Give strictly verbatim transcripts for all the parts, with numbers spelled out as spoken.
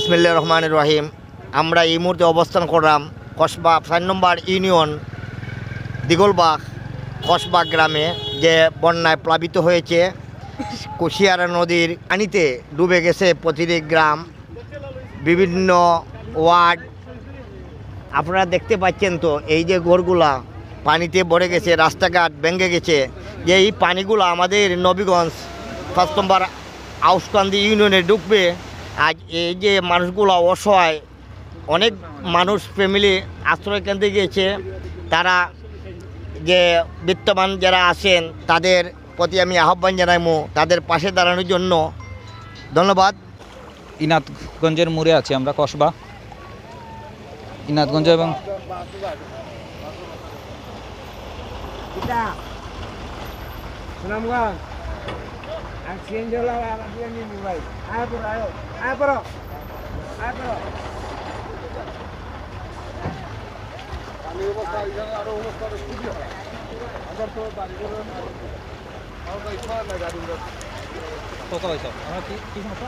বিসমিল্লাহির রহমানির রহিম। আমরা এই মুহূর্তে অবস্থান করলাম কসবা চার নম্বর ইউনিয়ন দিগলবাগ কসবা গ্রামে, যে বন্যায় প্লাবিত হয়েছে। কুশিয়ারা নদীর পানিতে ডুবে গেছে প্রতিটি গ্রাম, বিভিন্ন ওয়ার্ড। আপনারা দেখতে পাচ্ছেন তো, এই যে ঘরগুলা পানিতে ভরে গেছে, রাস্তাঘাট ভেঙে গেছে। যে এই পানিগুলা আমাদের নবীগঞ্জ পাঁচ নম্বর আউসকান্দি ইউনিয়নে ঢুকবে। আজ এই যে মানুষগুলা অসহায়, অনেক মানুষ ফ্যামিলি আশ্রয় কেন্দ্রে গিয়েছে। তারা যে বিত্তবান যারা আছেন, তাদের প্রতি আমি আহ্বান জানাইমু তাদের পাশে দাঁড়ানোর জন্য। ধন্যবাদ। ইনাদগঞ্জের মোড়ে আছি আমরা, কসবা ইনাদগঞ্জ এবং সুনামগঞ্জ। আর সিএনজি ওলা আর আপনি নিন ভাই। আয় পড়ো, আয়, আয় পড়ো, আয় পড়ো। পানির অবস্থা এখানে আরো অবস্থা আরো খুবই খারাপ। আমার তো বাড়ি ঘর কত হয়েছে? আমরা কি কি সমস্যা?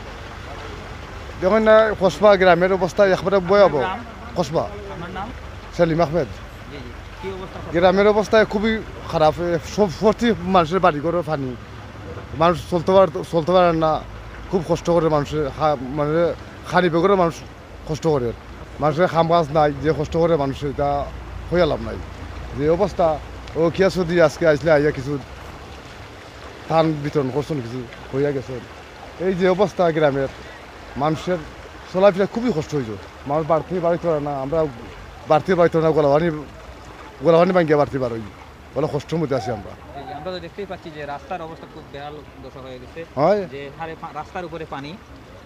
দেখুন না, কসবা গ্রামের অবস্থা একবারে ভয়াবহ। গ্রাম? কসবা আমার নাম? সেলিম আহমেদ। জি জি। কি অবস্থা? গ্রামের অবস্থা খুবই খারাপ। এ, সব প্রতি মানুষের বাড়ি ঘরে পানি, মানুষ চলতে পার চলতে পারেন না। খুব কষ্ট করে মানুষের খা- মানে খানি বেগরে মানুষ কষ্ট করে। মানুষের কাম কাজ নাই, যে কষ্ট করে মানুষের এটা হইয়া লাভ নাই। যে অবস্থা, ও কিয়া চৌধুরী আজকে আইসলে আইয়া কিছু ধান বিতরণ করছেন, কিছু হইয়া গেছেন। এই যে অবস্থা গ্রামের মানুষের চলাফেরা খুবই কষ্ট হয়েছে। মানুষ বাড়ি থেকে বাড়িতে পারে না, আমরা বাড়ি থেকে বাড়িতে পারে না, গোলাপানি গোলাপানি ভাঙ্গিয়া বাড়ি থেকে বার হই, বলে কষ্টর মধ্যে আছি আমরা। এই যে আমরা তো দেখতেই পাচ্ছি যে রাস্তার অবস্থা খুব বেহাল দশা হয়ে গেছে। হয়। যে হারে পা- রাস্তার উপরে পানি,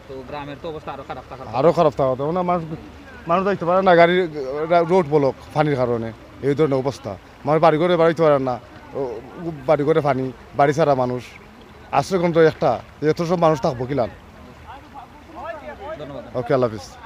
তো গ্রামের তো অবস্থা আরো খারাপ থাকার কথা। আরও খারাপ থাকার কথা, মানে মানুষ মানুষ যাইতে পারে না, গাড়ি রোড ব্লক পানির কারণে। এই ধরনের অবস্থা, মানুষ বাড়ি ঘরে বাড়াইতে পারে না। ও, বাড়ি ঘরে পানি, বাড়ি ছাড়া মানুষ। আশ্রয় কেন্দ্র একটা, এত সব মানুষ থাকবো কিলান? ধন্যবাদ। ওকে, আল্লাহ হাফিজ।